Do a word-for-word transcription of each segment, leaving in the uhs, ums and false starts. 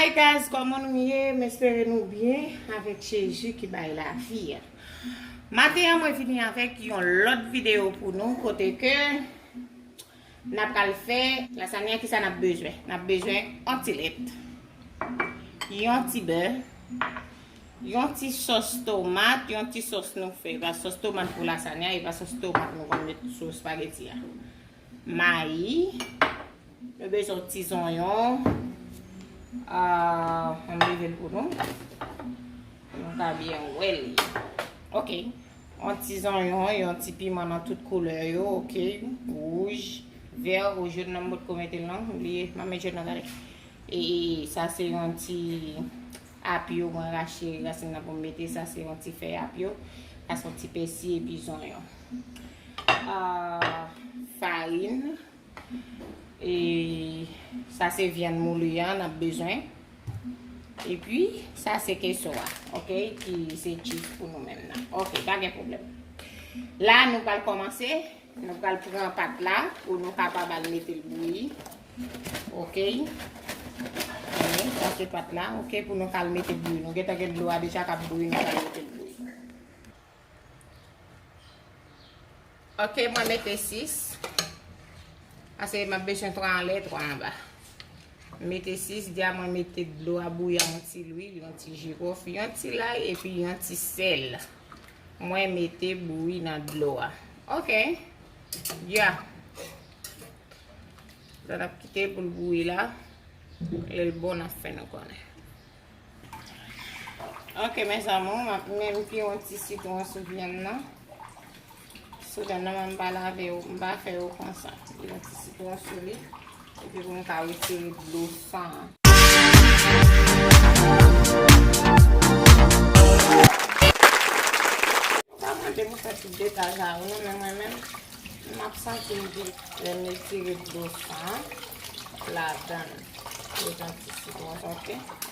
Hey guys, kòman nou ye? M espere nou byen avèk Jezi ki bay lavi a. Maten an, mwen vini avèk yon lòt videyo pou nou, kote ke n ap pral fè lasagna. Kisa n ap bezwen? N ap bezwen yon ti lèt, yon ti bè, yon ti sòs tomat, yon ti sòs nou fè. E pa sòs tomat pou lasagna, e pa sòs tomat nou konn met sou espageti a. Mayi, nou bezwen yon ti zonyon. Ah, m leve l pou nou. Pou nou ka byen wè l. Ok. Yon ti zonyon, yon ti piman nan tout koulè yo, ok. Wouj, vè, ou jòn nan m potko mete l non. M bliye, m ap met jòn nan talè. E sa se yon ti apyo, mwen rache rasin nan pou m mete. Sa se yon ti fèy apyo. Sa se yon ti pèsi epi zonyon. Ah, farin. E sa se vyann mouli a n ap bezwen. Epi sa se keso a, ok, ki se cheese pou nou menm nan. Ok, pa gen pwoblèm. La nou pral kòmanse, nou pral pran pat la pou nou kapab al mete l bouyi. Ok. Sa se pat la, ok, pou nou ka al mete l bouyi. Nou gentan gen dlo a deja k ap bouyi, nou pral mete l bouyi. Ok, mwen mete sis. Paske m ap bezwen twa anlè, twa anba. M mete sis, di a mwen mete dlo a bouyi a, yon ti lwil, yon ti jiwòf, yon ti lay, epi yon ti sèl. Mwen mete bouyi nan dlo a. Ok. Ya. Sa n ap kite pou l bouyi la. Lè l bon, n ap fè nou konnen. Ok, mes amours, m ap menm pi yon ti sitwon sou vyann nan. Sou vyann nan, mwen m pa lave yo, m pa fè yo konsa. Yon ti sitwon sou li. Epi pou m ka retire dlo san an. Pa mande pou fè tout detay sa yo, non, men mwen menm, m ap santi m byen lè m retire dlo san an ladan l. Mete yon ti sitwon, ok?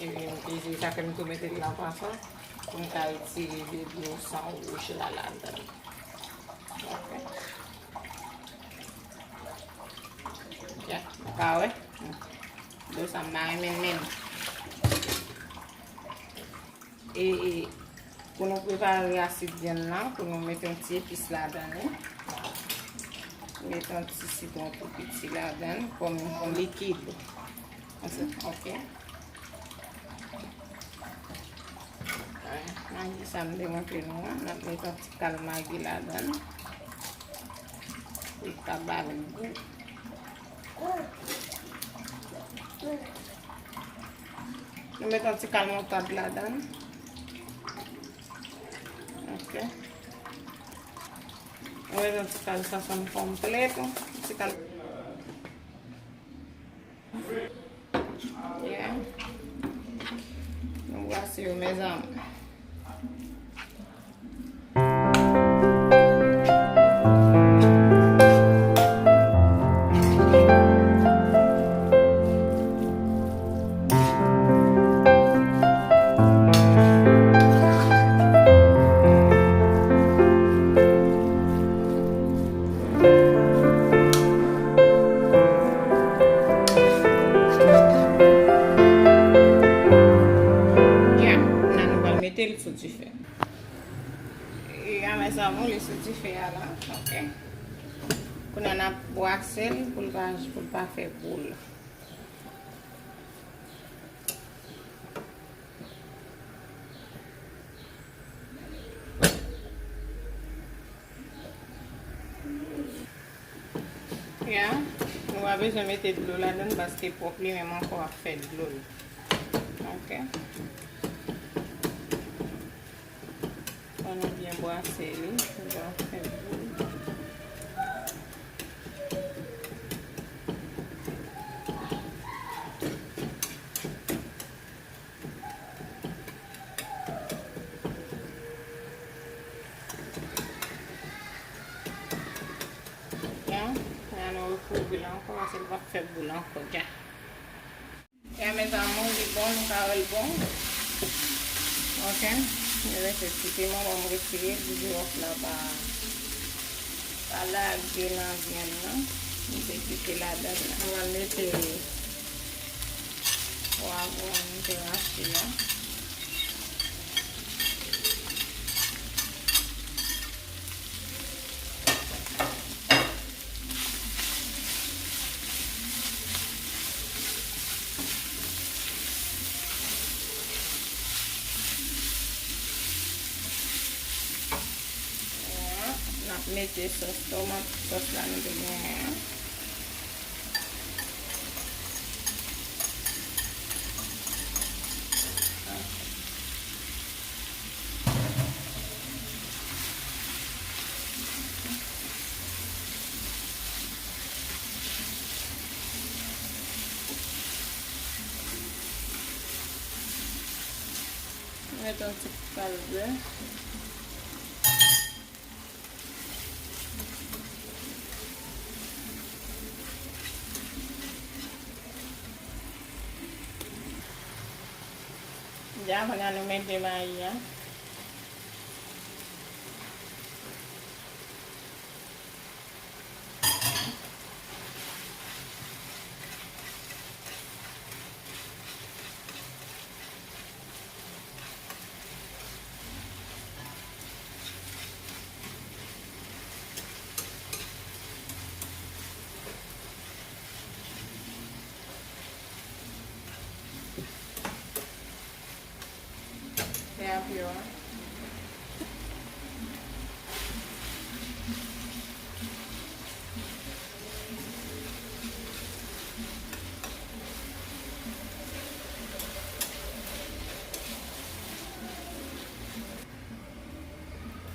Epi m peze sa ke m tou mete l nan pwason pou m ka retire de dlo san wouj la ladan l. Ok. Ya, ou ka wè? Dlo sa m pa renmen menm. E, e pou nou prepare asid vyann nan, pou nou mete yon ti epis ladan li. Mete yon ti sitwon tou piti ladan, kòm yon likid. Ok. Magi sa m te montre nou an, n ap mete yon ti kal magi ladan. Pou l ka ba l gou. Nou met yon ti kal moutad ladan. Ok. Nou met yon ti kal sansanm konplè tou. Ti kal. Yeah. Nou brase yo, mes amours. Yeah, la nou pral mete l sou dife. E a, mes amours, li sou dife a la, ok. Kounye a n ap bwase l pou l pa, pou l pa fè boul. Ya, nou pa bezwen mete dlo ladan l paske pòk li menm ankò ap fè dlo l. Ok. Fò nou byen bwase li, li va fè boul. Ya, la nou rekouvri l ankò, paske l p ap fè boul ankò, ya. Ya, mes amours, li bon, nou ka wè l bon. Ok. Mwen rete ti piman, bon, m retire, pou jiwòf la pa, pa lage nan vyann nan. M te kite ladan l la. Mwen mete, pwavwon nou te rache a. N ap mete sòs tomat, sòs la nou te genyen an. Mete yon ti kal bè. Deja kounye a nou mete mayi a. Fè a pye a.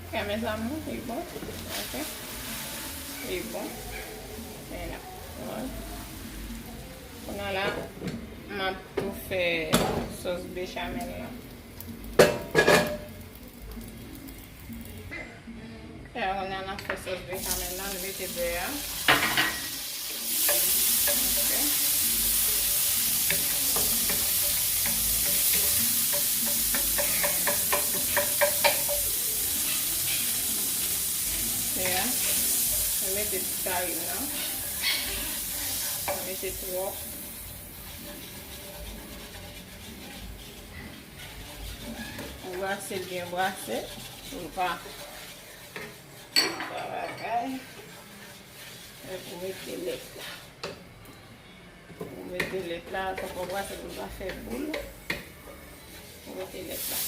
Ok, mes amours, li bon. Ok. Li bon. Men la. Kounye a la, m ap tou fè sòs bechamel la. Ok, kounye a n ap fè sòs bechamel la, nou mete bè a. Ok. Ya. Mwen mete ti karin nan. Mwen mete twòp. Mwen brase l byen brase. Pou l pa, pa bagay. Epi ou mete lèt la. Ou mete lèt la, fòk ou brase pou l pa fè boul. Ou mete lèt la.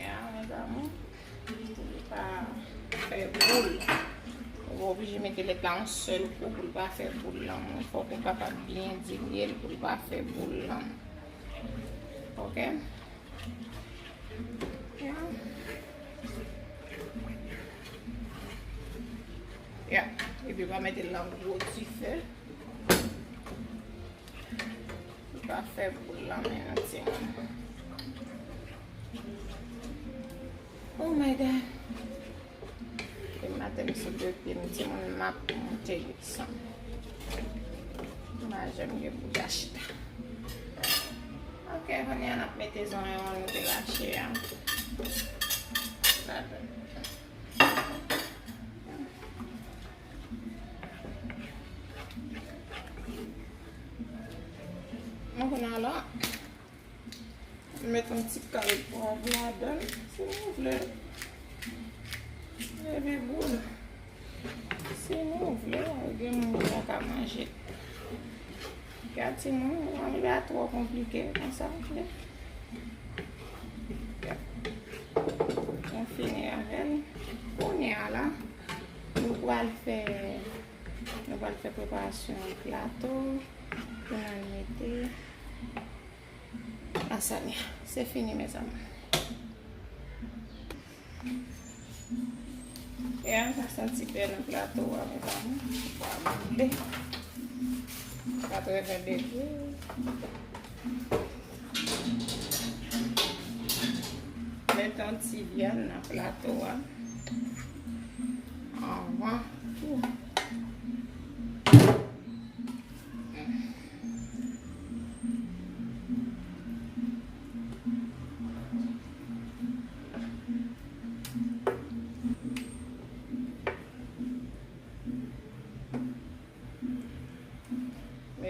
Ya, mes amours, pou l pa fè boul. Ou pa oblije mete lèt la yon sèl kou pou l pa fè boul lan. Fòk ou kapab byen dilye l pou l pa fè boul lan. Ok? Ya. Ya. Epi pa mete l nan gwo dife. Li pa fè boul lan men nou timoun. Oh my God. E maten m sot de pye m timoun m ap monte desann. M pa janm gen pou ta chita. Ok, kounye a n ap mete zonyon an nou te rache a ladan. Mwen kounye a la, m met yon ti kal pwav ladan l, si nou vle. Leve boul. Si nou vle, gen moun ki pa ka manje. Gad timoun, mwen la twò konplike konsa. Mwen fini avè l. Kounye a la, nou pral fè, nou pral fè preparasyon plato pou n al mete lasagna. Se fini, mes amours. E a, sa santi bèl nan plato a, mes amours. Pwa boule. Katreven degre. Mete yon ti vyann nan plato a. Anvan tou.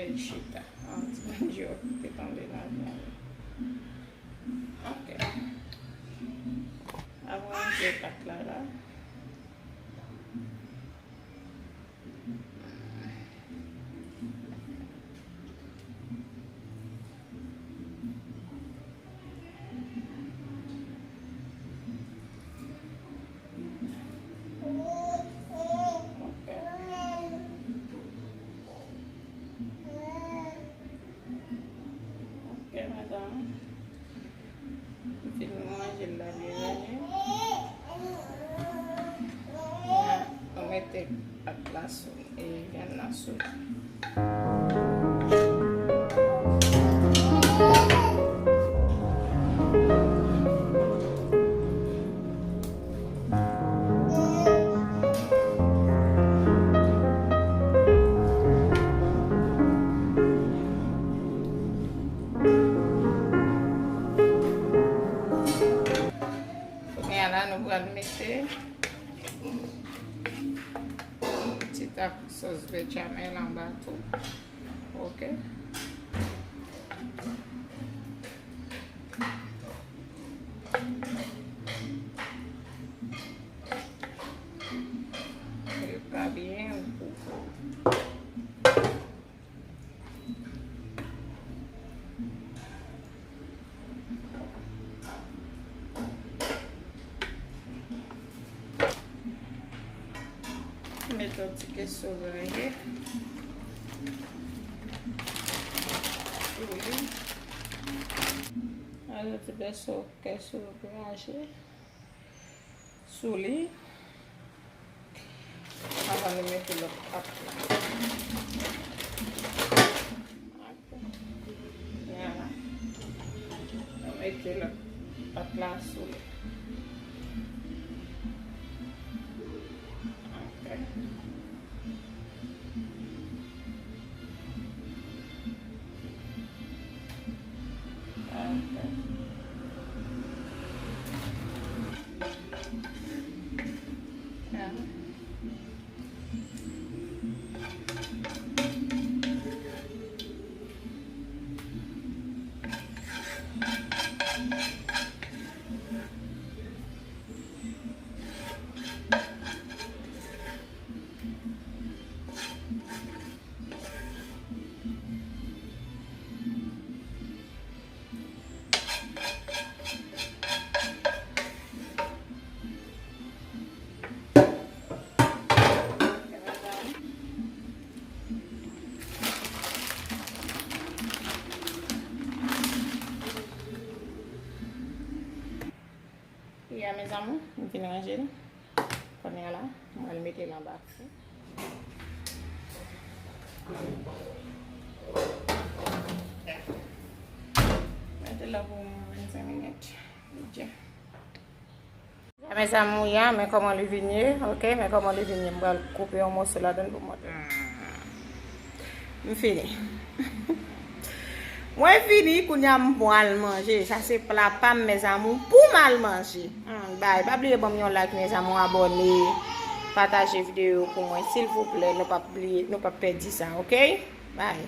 L chita. An ti manje yo te tonbe nan vyann. Ok. Apre manje pat la la. Ok, madanm. M fin manje l la byen rele. Mwen mete pat la sou e vyann nan sou. Kounye a la, nou pral mete ti tak sòs bechamel anba tou. Ok. Li pa byen gou. Met yon ti keso graye sou li. Ajoute ti keso, keso graye sou li. Avan nou mete lòt pat la. Kounye a la, nou mete lòt pat la sou li. Ok. Ok. Kounye a, mezanmi, m fin ranje l. Kounye a la, m pral mete l anba fou. Mete l la pou vennsenk minit. Bidye. Mezanmi, ya, men kòman li vin ye, ok, men kòman li vin ye. M pral koupe yon moso ladan pou mwen. M fini. Mwen fini, kounye a m pral manje. Sa se pla pa m, mezanmi, pou m al manje. Hmm, bay, pa bliye ban m yon like, mezanmi, abòne, pataje videyo pou mwen, silvouplè. Nou p ap bliye, nou p ap pèdi sa, ok? Bay.